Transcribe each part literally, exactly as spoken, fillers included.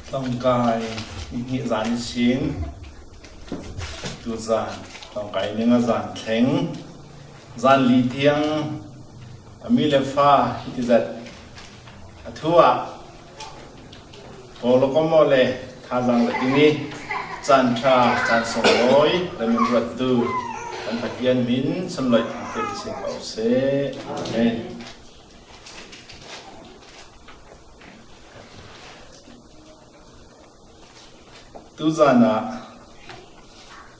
Tawngkai ni hnih zan ihsin, tuzan tawngkai ning a zan thleng, zan li tiang a mi le fa hi ti zat a thu ah pawl a kom aw le thazang le ding i, caan ṭha caan sunglawi le min ruattu kan Pathian min sunlawi thangte ti sin ko seh. Amen. Tuzan ah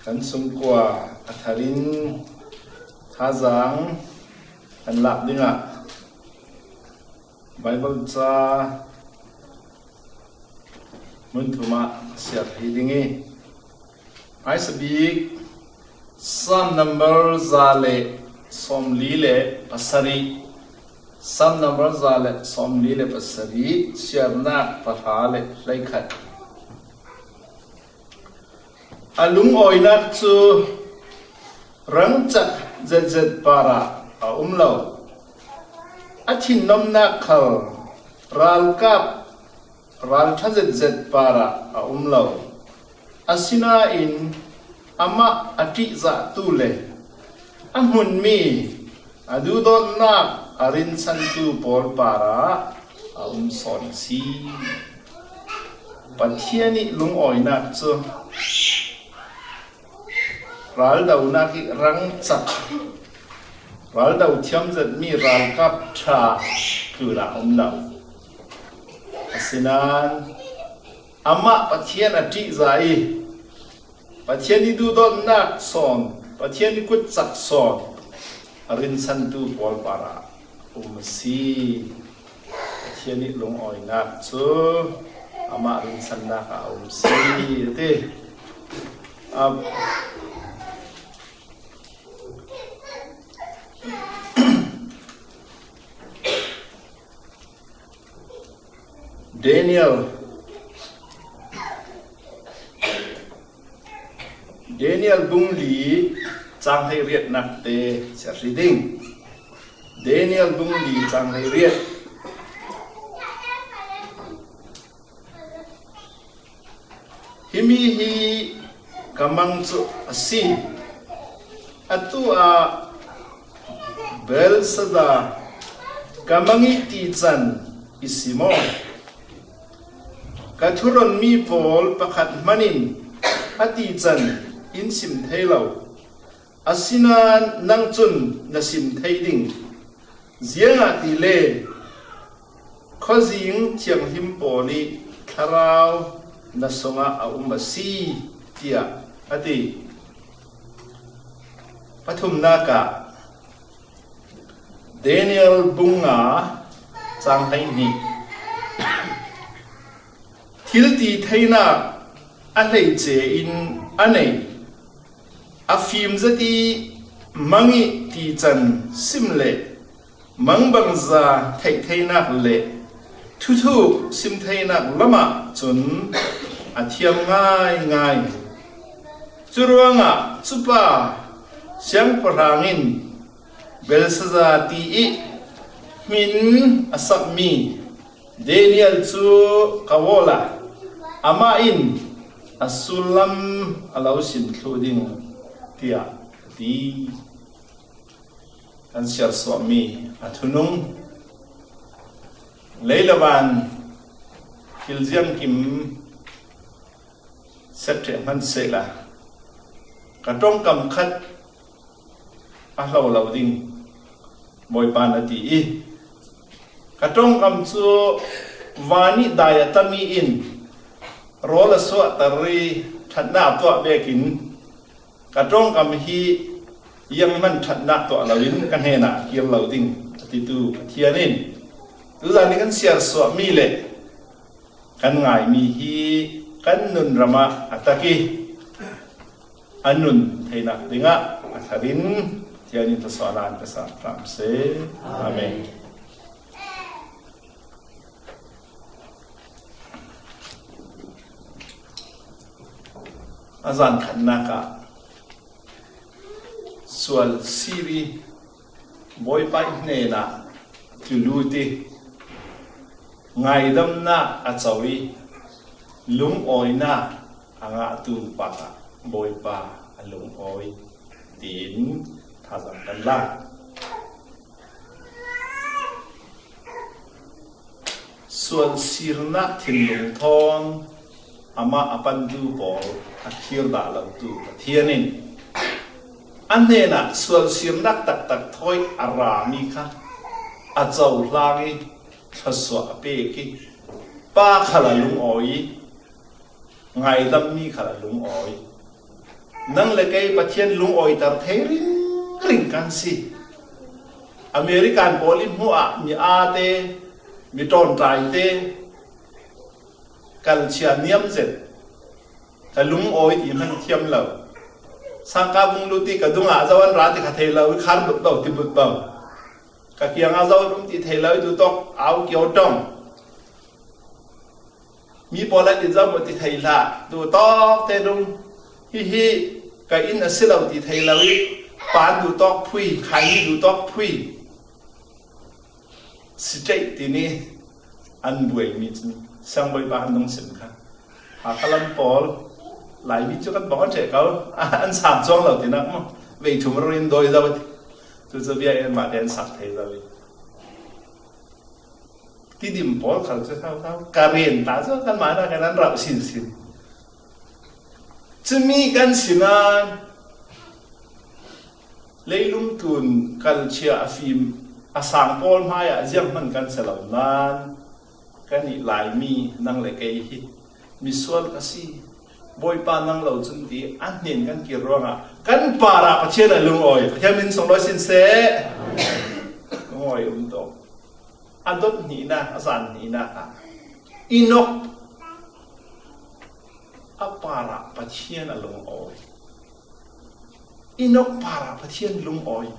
kan sungkua a tharin thazang kan lak dingah Baibal ca mun thum ah siar thei ding i, a hmaisa bik Salm number za le sawmli le pasarih, Salm number za le sawmli le pasarih, siarnak pahra le hleikhat. A lungawinak cu rangcak zetzet parah a um lo. A thinnomnak khal ralkap ralṭha zetzet parah a um lo. Asinain amah a ṭihzahtu le a hmunmi a duhdawtnak a rinsantu pawl parah a um sawn a si. Pathian i lungawinak cu raldonak i rangcak, raldo thiam zetmi ralkap ṭha tlunah a um lo. Asinain amah Pathian a ṭihzah i Pathian i duhdawtnak sawn, Pathian i kutcak sawn a rinsantu pawl parah um a si. Pathian i lungawinak cu amah rinsannak ah a um si, a ti. A, Daniel, Daniel bung li cang hleiriatnak te siar hri ding. Daniel bung li cang hleiriat. Himi hi ka mang cu a si. Atu ah Belshazzar, ka mang i tican i si maw? Ka thuronmi pawl pakhat hmanh in a tican in sim thei lo. Asinain nang cun na sim thei ding, ziangahtile khuazing thianghlim pawl i thlarau na sungah a um a si, tiah a ti. Pathumnak ah Daniel bung nga cang hleihnih. Thil ti theinak a hleice in a nei, a fim zet i mang i tican sim le mangbangza theih theinak le thuthu sim theinak lamah cun a thiam ngaingai. Curuangah cupa siangpahrang in Belshazzar ti i hmin a sakmi Daniel cu ka vawl a, amah in a sullam a lo sim thluh ding, tiah a ti. Kan siarsuahmi a thunung, lei le van thil ziangkim set ṭheh hmanh sehla ka ṭongkam khat a hlo lo ding, Bawipa na ti i, ka ṭongkam cu van i dai a tami in rawl a suahter i ṭhatnak a tuah vekin ka ṭongkam hi zianghman ṭhatnak tuah loin ka hnenah a kir lo ding a titu Pathian in tuzan i kan siarsuahmi le kan ngaimi hi kan nunram ah a tak i a nun theinak dingah a thar in Pathian in thluasuahnak in ka sa hram seh. Amen. A zan khatnak ah sual siri Bawipa i hnenah tlu lut i ngaidamnak a co i Lungawinak a ngahtu pa kha Bawipa a lungawi, tiin thazang kan la. Sualsirnak thinlung thawn amah a pantu pawl a thlir dah lotu Pathian in a hnenah sualsirnak taktak thawi a rami kha a cohlang i thluasuah a pek i, pa khal a lungawi i, ngaidammi khal a lungawi. Nang le kei Pathian lungawiter thei ringring kan si. American pawl i hmuh ah mi ate, mi ṭawnṭaite, kalchia niam zet, ka lungawi ti hman thiam lo. Sangka vung lut i ka dungah zo an ra ti kha thei lo i, khar but bo, ti but bo. Ka kiangah zo an um ti thei lo i, tu tawk au kio ṭong. Mi pawl a dit zo maw ti thei hlah, duhtawk te dum. Hihi ka inn a si lo ti thei lo i, pan duhtawk phui, khaini duhtawk phui. Straight ti ni an buai mi cun, siangbawipa an dong sim kha. Hakha lam pawl, Laimi cu kan bawng an ṭheh ko, an sang cuang lo tinak maw. Vei thum rori in dawi zo. Cucu bia in mah te an sak thei zo i. Tidim pawl khal cu thau thau. Ka rian ta cu kanmah nak kan an rauh sinsin. Cumi kan si nain leilung tlun kalchia a fim a sang pawl hmaiah zianghman kan si lo nain kan i Laimi nang le kei hi misual ka si. Bawipa nang lo cun ti an hnen kan kir ruangah kan parah Pathian a lungawi. Pathian min sunglawi sin seh. Lungawi um tawk. A dot hnihnak, a zan hnihnak ah Enok a parah Pathian a lungawi. Enok parah Pathian lungawi.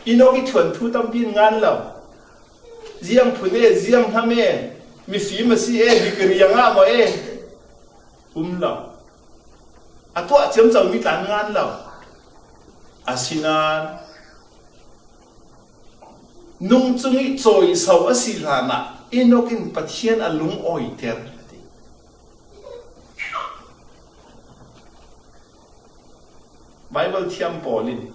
Enok i thuanthu tampi in ngan lo. Ziang phun e, ziang hnam e, mifim a si e, mi kiriang ah maw e, um lo. A tuah ciamco mi tla in ngan lo. Asinain nung cung i cawiso a si hlanah Enok in Pathian a lungawiter a ti. Baibal thiam pawl in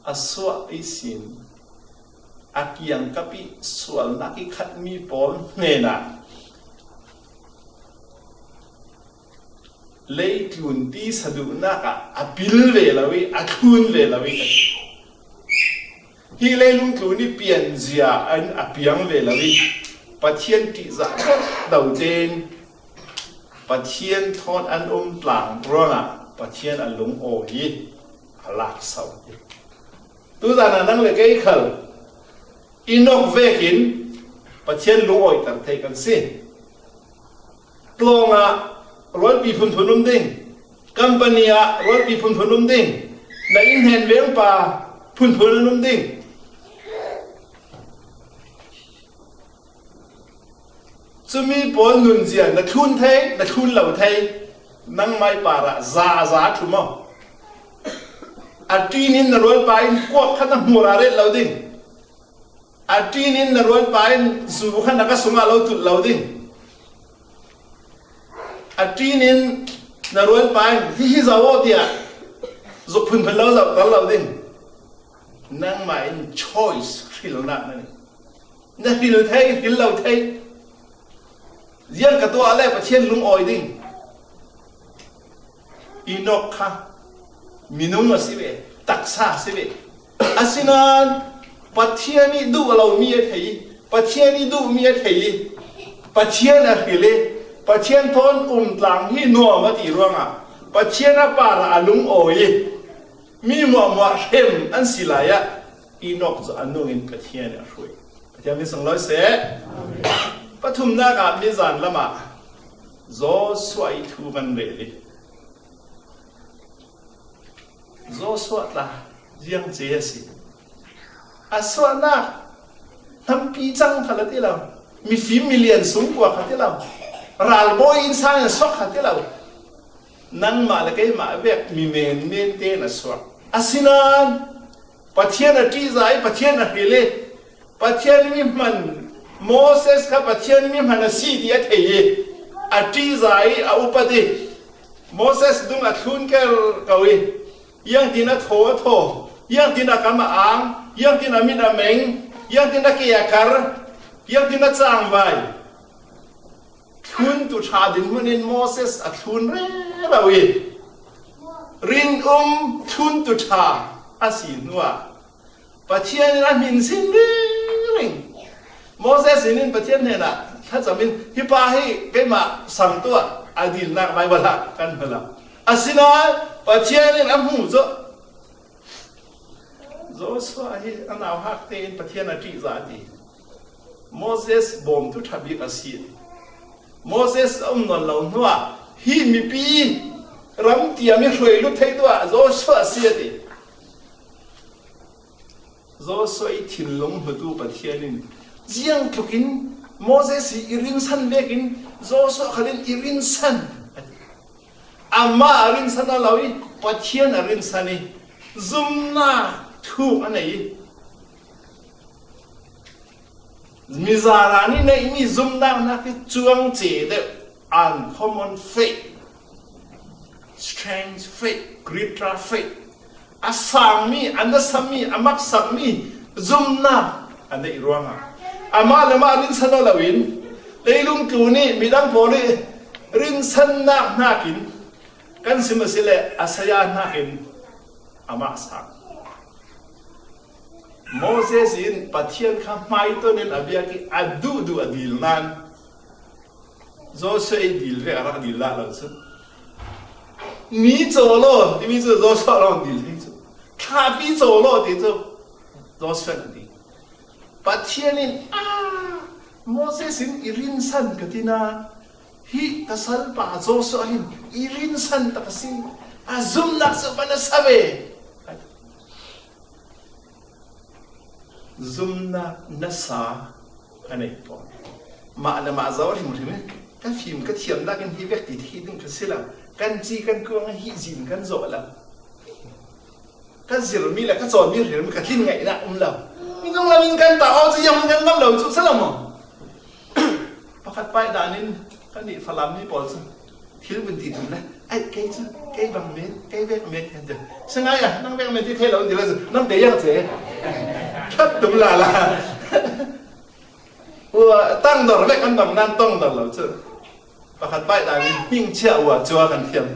a suah ihsin a kiangkap i sualnak i khatmi pawl hnenah leitlun tisa duhnak ah a pil ve lo i a thlun ve lo i ka ti. Hi leilung tlun i pianzia in a piang ve lo i Pathian ṭihzah deuh tein Pathian thawn an um tlang ruangah Pathian a lungawi i a lakso. Tuzan ah nang le kei khal Enok vekin Pathian lungawiter thei kan si. Tlawng ah rualpi phunphun um ding, company ah rualpi phunphun um ding, na inn hnen vengpa phunphun an um ding. Cumi pawl nunzia na thlun thei, na thlun lo thei, nangmah i parah za a za a ṭhu maw? A ṭin in na rualpa in kuak khat na hmur a ret lo ding. A ṭin in na rualpa in zu khat na ka sungah lo tulh lo ding. A ṭin in na rualpa in hihi zo aw tiah zuk phunphun lo zoh tal lo ding. Nangmah in choice hrilnak na nei. Na hril thei, hril lo thei. Ziang ka tuah le Pathian lungawi ding. Enok kha minung a si ve, taksa a si ve. Asinain Pathian i duh lomi a thei i, Pathian i duhmi a thei i, Pathian a hril i, Pathian thawn um tlang hi nuam a ti ruangah Pathian a parah a lungawi i, mi hmuahhmuah hrem an si lai ah Enok cu a nung in Pathian a hruai. Pathian min sunglawi seh. Pathumnak ah mizan lamah Joshua i thu kan rel i, Joshua tla ziangce a si. A suahnak hnampi cang kha la ti lo. Mifim milian sungkua kha ti lo. Ralbawi innsang in suak kha ti lo. Nangmah le keimah vek mi menmen tein a suak. Asinain Pathian a ṭihzah i, Pathian a hril i, Pathian mi hman, Moses kha Pathian mi hman a si ti a thei i, a ṭihza i a upat i, Moses dung a thlun ker ko i, iangtin a thaw a thaw, iangtin a kam a ang, iangtin a mit a meng, iangtin a ke a kar, iangtin a changvai. Thluntu ṭha dinhmunin Moses a thlun rero i, rinum thluntu ṭha a si hnuah Pathian in a hmin sin ringring. Moses in, in Pathian hnenah thlacam in, "Hi pa hi keimah sang tuah," a dilnak Bible ah kan hmu lo. Asinain Pathian in a hmu zawh. Joshua hi a nauhak tein Pathian a ṭihza ti. Moses bawmtu ṭha bik a si. Moses a um nawn lo hnuah hi mipi ram tiam i hruai lut thei tuah Joshua a si a ti. Joshua i thinlung hmutu Pathian in ziangtlukin Moses hi i rinsan vekin Joshua khalin i rinsan. Amah a rinsan a lo i, Pathian a rinsan i, zumna thuk a nei i. Mizara nih neihmi zumnaknak hi cuang ce deuh, uncommon faith, strange faith, greater faith. A sangmi, a nasami, a maksakmi zumnak a neih ruangah amah le mah rinsan aw loin, leilung tlun i midang pawl i rinsannak hnakin kan sim a si le a saya hnakin amah sang. Moses in Pathian kha hmaitonin a biak i a duhduh a dil nan, Joshua i dil vek a rak dil dah lo cu. Mi caw law timi cu Joshua lawng dil hi cu. Thlapi caw law ti cu Joshua in a dil. Pathian in, "Ah, Moses in i rinsan ka ti na, hi ka salpa Joshua hin i rinsan tak a si. A zumnak cu van a sa ve." Zumnak nasa a nei pawl. Mah le mah zo hrimhrim in ka fim ka thiam nakin hi vek ti hi ding ka si lo. Kan ci kan kuang hi zin kan zawh lo. Ka zirmi le ka cawnmi hrimhrim ka tlin ngaihnak um lo. Minung lam in kan ta aw cu ziang kan ngam lo cu si lo maw? Pakhat paih dan in kan nih Falam mi pawl cu thil vun ti tum le, "Ai, kei cu, kei bang men, kei vek men," kan ti. "Si ngai ah, nang vek men ti thei lo," an ti le cu, "Nang te yang ce." Ṭhat tum lala. Ua, tang dor vek an bang nan tong dor lo cu. Pakhat paih dan in hming chiah ua cua kan thiam.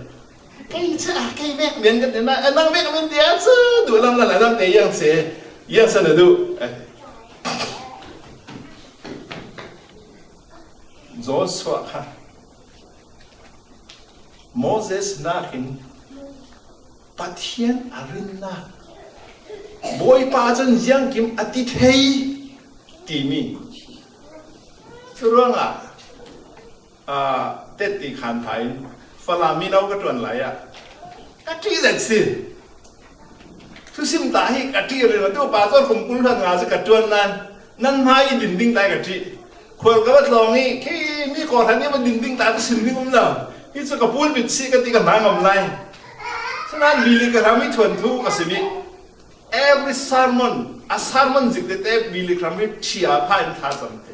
"Kei cu, ah, kei vek men," kan ti, "Nang, eh, nang vek men ti ah cu duh lam lala, nang te yang ce, yang sa na duh." Eh. Joshua kha Moses nakin Pathian a rinnak, Bawipa cun ziangkim a ti thei timi. Curuangah, aa, Tetti khan phah in Falam mino ka ṭuan lai ah ka ṭih zet si. Thusim ta hi ka ṭih rih lo, tu pastor kum kul hlan nga cu ka ṭuan nan, nan hmai i din ding ta ka ṭih. Khual ka va tlawng i khi mi kawhhran i va din ding ta ka sim ding um lo. Hi cu ka pulpit si ka ti ka hna ngam lai. Sinain Billy Graham i thuanthu ka sim i every sermon, a sermon zik tete Billy Graham hi ṭhia pha in thlacam te.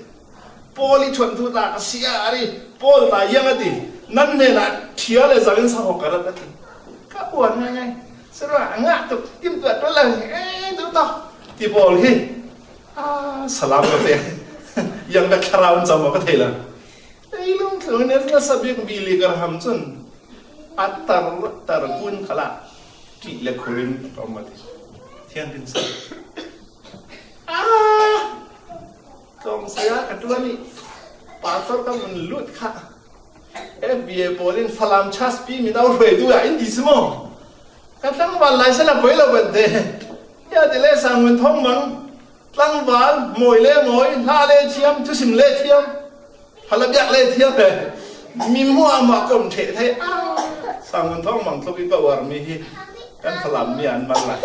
Paul i thuanthu ta ka si a, ari Paul ta yang a ti. Nan hnenah ṭhia le zang in sa hawk ka rat a ti. Ka uar ngaingai. Sira a ngah tuk, timtuah ṭuan lo, eh, tu tawh. Ti pawl hi. Ah, salam ka pe. Yang bek thlarau in cam ka thei lo. Ei lungthlung in nasa bik Billy Graham cun a tar, tar kun khalah ṭih le khur in ka um a ti. Thianghlim sa. Ah! Tlawng saya ka ṭuan i pastor ka vun lut kha. F B A pawl in Falam Church pi mi dau hruai duh ah in ti si maw? Ka tlangval lai sala poi lo ban te. Ya ti le Sang Mun Thawng Mang, tlangval, mawi le mawi, hla le thiam, thusim le thiam, phala biak le thiam he. Mi hmuahhmuah kom ṭheh thei. Ah, Sang Mun Thawng Mang tluk i ka uarmi hi kan Falam mi an mang lai.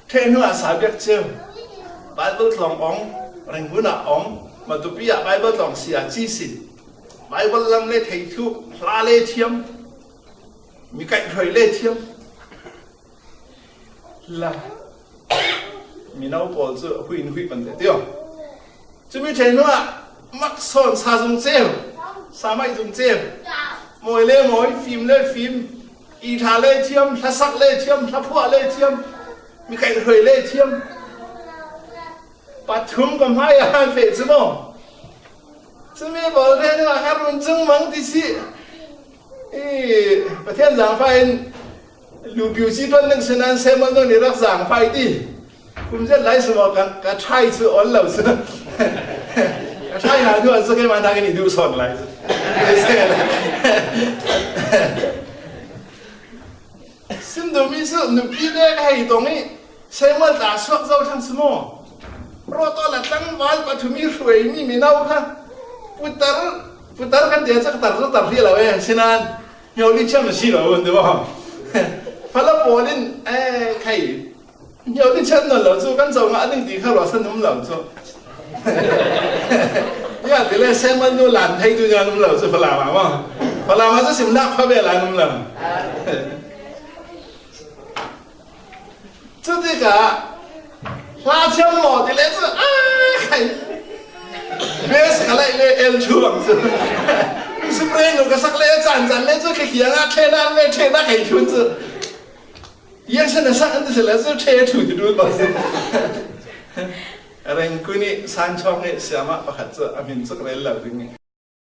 Ṭheh hnu ah sa biak cio. Bible tlawng ong, Rangoon ah ong, Matupi ah Bible tlawng sia ci si. Bible lam le thei thuk, hla le thiam, mi kaih hruai le thiam. La. Mino pawl cu huih in huih pante tio. Cumi ṭheh hnu ah Mak sawn sa zung ceu, sa mai zung ceu. Mawi le mawi, fim le fim, itha le thiam, hlasak le thiam, hlaphuah le thiam, mi kaihhruai le thiam. Pathum ka hmai a han feh cu maw? Cumi bawl ṭheh dingah kha run cung mang ti si. I, Pathian zaangfah in lupiu si ṭuan ding si nan Samuel nun i rak zaangfah i ti. Kum zet lai si maw ka, ka ṭhai cu awl lo cu. Ka ṭhai hna hnu ah cu keimah hna kan i duh sawn lai cu. Sim duhmi cu nupi le ka hei tong i Samuel tla suak zo thlang si maw? Rawt awla tlangval pathum i hruaimi mino kha putar, putar kan ti ah cu ka tar cu tar hrih lo e, sinan hmio li thiam a si lo an ti maw? Fala pawl in, eh, khai, hmio li thiam nawn lo cu kan co ngah ding ti kha ruahsan um lo cu. Ya ti le Samuel nu lan thei tu nyan um lo cu Falam ah maw? Falam ah cu sim nak kha ve lan um lo. Cutikah hla thiam maw ti le cu, a khai. Bes ka laih le el chuang cu. Spray nu ka sak le caan caan le cu khi khiang ah ṭheh nan le ṭheh nak hei ṭhun cu. Yang san a sak an ti si le cu ṭheh ṭhu ti ṭul bak si. Rengkun i San Chawng i siamah pakhat cu a hmin cuk rel lo ding i.